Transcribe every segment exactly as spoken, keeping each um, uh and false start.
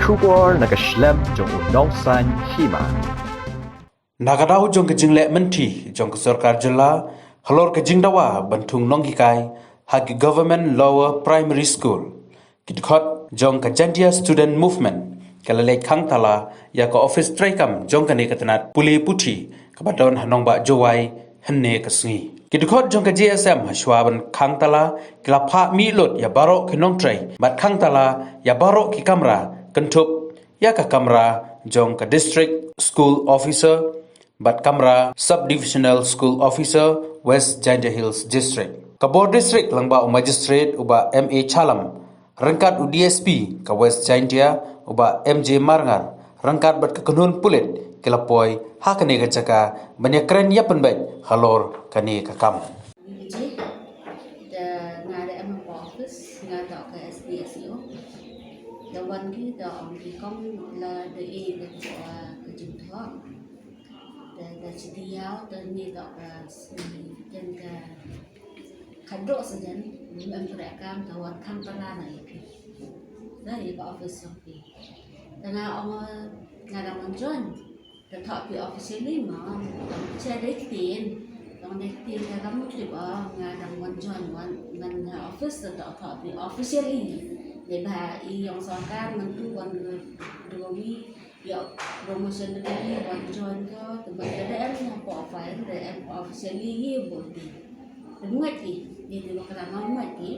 Khubor na ka shlem jong u nongsan hima. Na ka daw jong ka jingleh mynthi jong ka sorkar jylla halor ka jingdawa ban thung nonghikai ha ki Government Lower Primary School, ki dkhot jong ka Jaintia Student Movement ka la leit khang tala ïa ka office treikam jong kane ka tnat pule puthi kaba don ha Nongbah Jowai hynne ka sngi. Ki dkhot jong ka J S M ha shuwa ban khang tala ki la phah mih lut ïa baroh ki nongtrei bad khang tala ïa baroh ki kamra kynthup ïa ka kamra jong ka District School Officer bad kamra Subdivisional School Officer, West Jaintia Hills District. Ka bor district lyngba u magistrate u Bah M A Chalam ryngkat u D S P ka West Jaintia u Bah M J Marngar ryngkat bad ka kynhun pulit ki la poi ha kane ka jaka ban ïakren ïapynbeit halor kane ka kam. Te nga da em ha office, nga da ka S D S E O. Da wan ki da ong ki kong la da e da ka, ka jingthoh. Da da chiti yau da ni da ka sni ken ka khadok sajan ni em kre kam da wan kam pala na ipi. Da i ka office of pi. Da nga ong nga da wan join. Te thoh phi officially ma, tang che dei ktien, tang dei ktien ka kam clip o, nga dang wan join wan, ngan nga office te thoh thoh phi officially. Dei ba i yong sorkar man tu wan dua wi, ïa promotion dei wan join ko, te ba dei em na profile, dei em officially ye bol di. Te mngat ki, ni te ba kata ma mngat ki,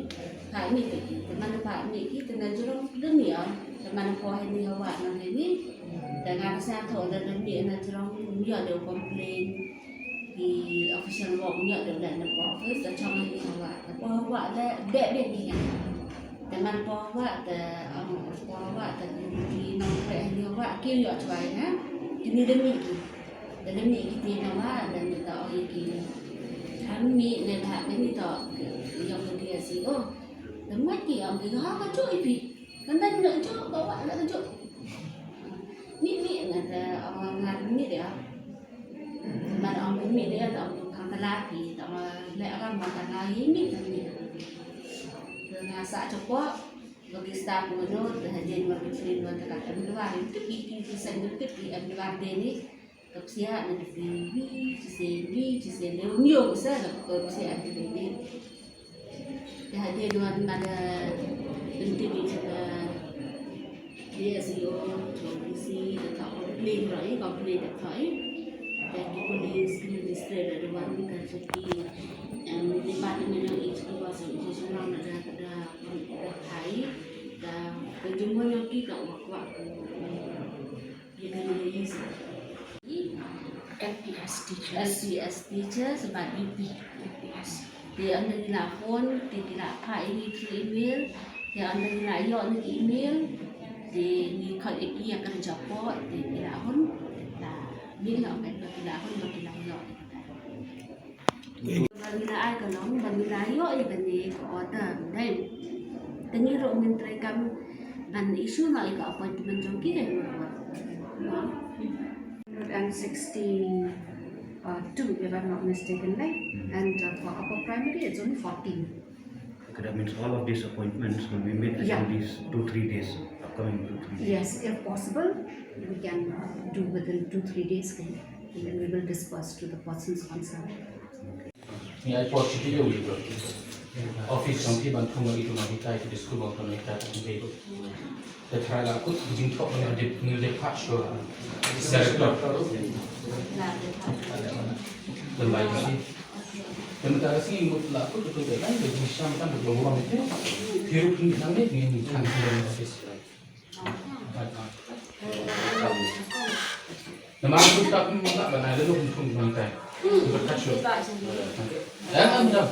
phah mih ki, te man phah mih ki, te na jrong demi ah, te man ko hai ni hawa na hai ni, te nga sa tho da demi na jrong, mih da complain, ki official work mih da da na ko office, te chong hai ni hawa, te ko hawa le be be ni ya. Te man ko hawa, te am ko hawa, te ki nong pre hai ni hawa, ki yo chwai na, ki ni demi ki. Te lem mih kiti na wa, lem mih ta oi ki. Ham mih ne bha ke mih ta yong ke dia si o. Lem mih ki am ki ha ka chu ipi. Kan dan na chu ba wa na chu. Mih mih na ta ong nga mih dia. Man ong mih dia ta ong kan ta la ki ta ma le kan ma ta la i mih ta mih. Te nga sa chu po. Bagi staff ko no te hadien bagi train wan ta ka em dua ri tu ki ki ki sen tu ki em dua de ni. Ka psiah na dei wi, chi sen wi, chi sen dei wi, ong sa ka psiah na dei wi. Te hadien wan ma da pyntipi cha ka D S E O, cha D C, da ka complain roi, complain da ka roi. Da ki police, ki magistrate, da wan ka cha ki, em, department of H Q was, so, so, so, da, da, da, da, da, da, da, da, jumpa nyo ki ka wak wak. L P S teachers. L P S teachers bad U P. L P S. Te ynda ngi la phone, te ki la phah ïa ngi through email, te ynda ngi la ïoh na ki email, te ngi khot ïa ki ïa ka rejapoh, te ki la hun, la mih la ong ba ki la hun ba ki la ïoh. Ba ngi la ai ka long, ba ngi la ïoh ïa kane ka order, dei. Te ngi ruh ngin trei kam ban issue noh ïa ka appointment jong ki, dei. Hundred and sixty-two, if I'm not mistaken, right? And, uh, for upper primary, it's only fourteen. Okay, that means all of these appointments will be made within, yeah, these two, three days, upcoming two, three days. Yes, if possible, we can, uh, do within two, three days, then, and then we will disperse to the persons concerned. Ngi ai por chi ki office jong ki ban thung ïa ki nonghikai, ki school ban thung ïa ki. Te tharai la kut jingthoh ngi dei, ngi dei pat shuwa. Director. Te mynta ka sngi mut la kut tu te lai de jingsham kan tu long te. Phi ruh ngi nang ne ngi kan tu office. Namar tu tak tak ba nai le lu kum kum tai. Berkat syu. Eh, am jam.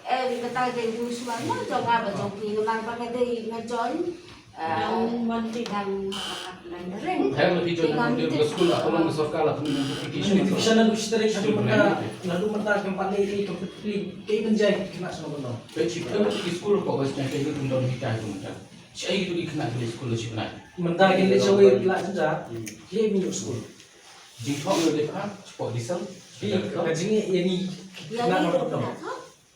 Em, kata dei bu suan ma jong nga ba jong phi namar ba ka dei nga join. Dang wan ti dang. Hai, lagi join dang di school, aku lang sorkar lah, aku notification. Notification lalu shterik satu benda, lalu mentah kempat ni, ni kempat ni, kei menjai kena semua benda. Kei chip tu di school ko, bas nyai kei tu dong hikai tu mentah. Chai tu di kena di school chip nai. Mentah kei ni cawi pula senja, kei minjuk school. Jingthok ni dekat, sport diesel. Di kajingi yang ni kena semua benda.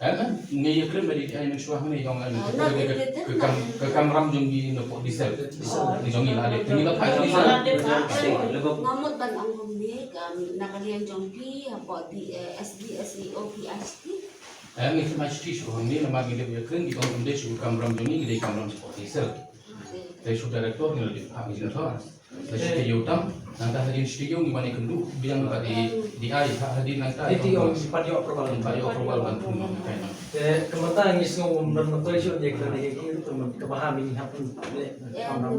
Ngi ïa kren ba dei ai mynshuwa hangne jong ai mynshuwa ka kam, ka kamram jong ngi na pok diesel. Ni jong ngi la dei. Ngi la phai diesel. Nga mut ban ong kumne, ka na ka liang jong phi hapoh di S D S E O P I C T. Ngi khlem ai shuti shuh hangne namar ngi dei ïa kren ki jong ngi dei shu kamram jong ngi dei kamram pok diesel. Te shu director ngi la dei phah ngi jingthoh. Te shu te ïa u tam nangta hadien shu te ïa u ngi wan ïa kynduh biang ba dei dei ai ha hadien nangta. Te te ong pat ïoh approval. Pat ïoh approval ban thung nong kai nong. Te ka mynta ngi sngew um don ma toi shu ïa ka dei ki ruh ka mynta ka baha ngi hap.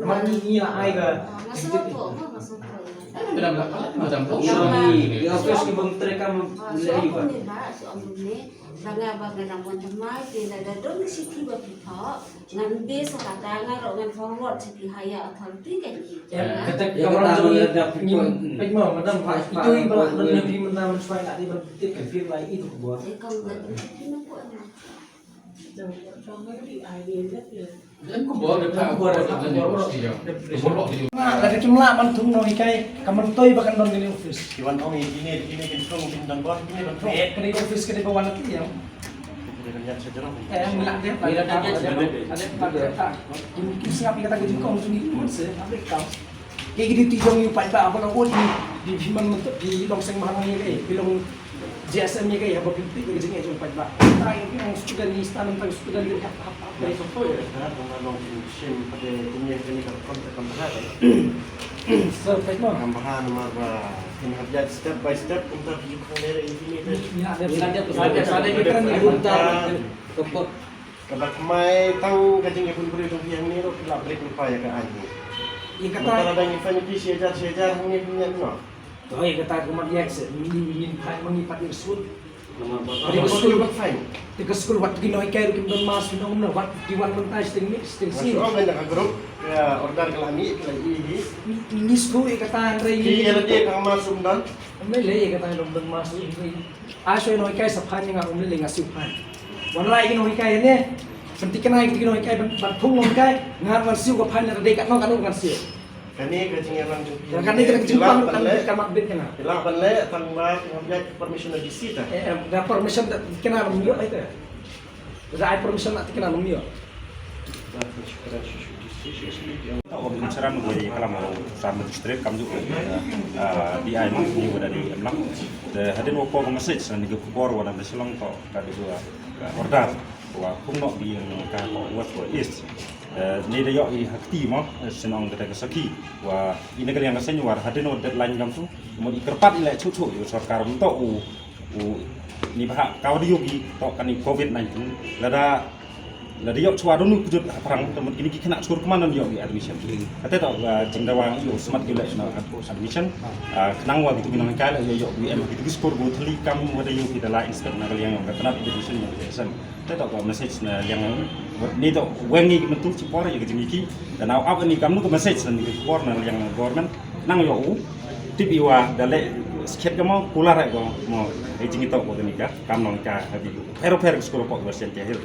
Namar ngi ngi la ai ka. Nga sngew to, nga sngew to. Eh, madam la, madam to. Ïa office ki bym trei kam le ïa ka. Ba nga ba nga dang wan thymmai te lada don ka shithi ba phi thoh ngan be sa kata nga ruh ngan forward sha ki higher authority kan ki. Kata ka kamram jong ngi peit mo madam, ito i ba la don na phi mynta mynshuwa la dei ban tip ka phi ba i tu ka bor. Te kam da tu phi na ko. Jong jong ngi di ai de. Nga la ka kim lah ban thung nonghikai ka myntoi ba kan don kane office. Ki wan ong ine ine kin thung kin don bor ine ban thung. Eh, kane office kane ba wan ati ïa. Eh, ngi la dep, ngi la dep, ngi la dep, ngi la dep. Kim sngap ïa kata ka jingkong jong ngi kumne se, apa kam. Ki duty jong ngi paidbah ba long ot di, di phi man myntoi, phi long seng bha ngi, phi long J S M ïa ka ïa ba pynpih ïa ka jingeh jong u paidbah. Ta ïa ki ong student ni stan tang student ni hap hap hap. Ïa sopo ïa ka tang ba long shim pade dunia kani ka kon ka bha. Sir paidbah. Ka bha namar ba kin hap ïa step by step kumta ki khong lere ini. Ïa ada ada ada ada kita ni kumta. Kaba kmai tang ka jingïakhun briew jong phi hangne ruh ki la break lypa ïa ka aiñ. Ïa kata. Mynta lada ngi fine ki shi hajar shi hajar hangne phi ïa kumno? To ïa kata ka mat ïa se ngi ngi phai ma ngi pat ïa sut. Namar ba ka skul ba fine. Te ka skul wat ki nonghikai ruh kim don mask, kim don kumno, wat ki wan mynta sting ni sting si. Masuk apa dah ka group? Ya order ka la mih ka la ïa hi. Ngi shu ïa kata hynrei ki ïa lade ka mask um don. Ym lei ïa kata ym don mask hynrei. Ai shuwa ïa nonghikai sa phai nga ym lei nga shu phai. Wan rai ki nonghikai ne. Sa thikna ïa ki nonghikai ban ban thung nonghikai nga wan shu ka phai na dei katno katno ngan shu. Kane ka jingïalang jong phi. Kane ka jingpang kan ka mat bit kane. Ïalang ban leh tang ba ki hap ïa permission na D C ta. Eh, eh, da permission da kane ym ïoh ïa ta. Da ai permission na kane ym ïoh. Tau ko bin saran ko i kalam ko sam district kam ju, ah, di ai ma ni wada di emlang. Te hadien ko ko message na ni ko por wada na Shillong ko ka di ko, ah, order. Wa kumno bi ka ko West ko East. Eh, ni da ïoh i hakti mo, eh, shnong da ka sakhi. Wa ina ka liang ka seng wa hadien ko deadline kam tu. Mo i kyrpad i leh chuh chuh i sorkar mynta u u ni ba ha ka wa da ïoh i to kani covid nineteen lada lada ïoh chwa donu kujut ha phrang te mut kini ki khynnah skur kman ïoh i admission. Kata to, ah, jingdawa ïoh smat ki leh na admission. Ah, khnang wa kitu ki nonghikai la ïoh ïoh i em kitu ki skur go thli kam wa da ïoh ki da la inspect na ka liang ïoh ka tnat admission ïoh ka exam. Te to ka message na liang ni to weng ngi mynta shi por ïa ka jingki da nau ap ni kam nu ka message na ni ka por na liang government nang ïoh u tip i wa da le skhet ka mo kular ko mo. Ai jingki to ko ni ka kam nong ka ha bi pher pher ka skul ko version ke hil.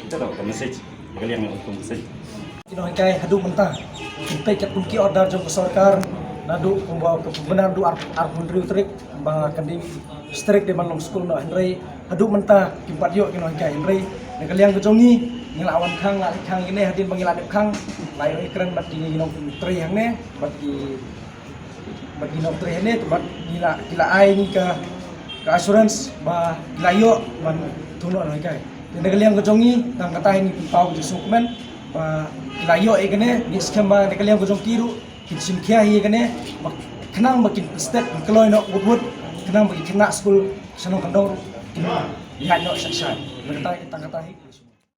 Te to ka message ka liang ko message. Ki nonghikai haduh mynta ki peit katkum ki order jong ka sorkar naduh kumba ka pynbna naduh ar arphew hynriew tarik ba kan dei strict dei ban long skul noh hynrei haduh mynta kim pat ïoh ki nonghikai hynrei na ka liang ka jong ngi ngi la wan khang la leit khang ïa kine hadien ba ngi la dep khang la ïoh ïa kren bad ki nongtrei hangne bad ki bad ki nongtrei hangne bad ngi la ki la ai ngi ka ka assurance ba ki la ïoh ban thung noh nonghikai. Te na ka liang ka jong ngi tang kata hi ngi pynpaw ka jingsngewkmen ba ki la ïoh ïa kane ngi skhem ba na ka liang ka jong ki ruh kin shim khia hi ïa kane ba khnang ba kin step kin kloi noh wut wut khnang ba kin khynnah skul shnong kyndong ruh kin ïaid noh shai shai. Na kata tang kata hi.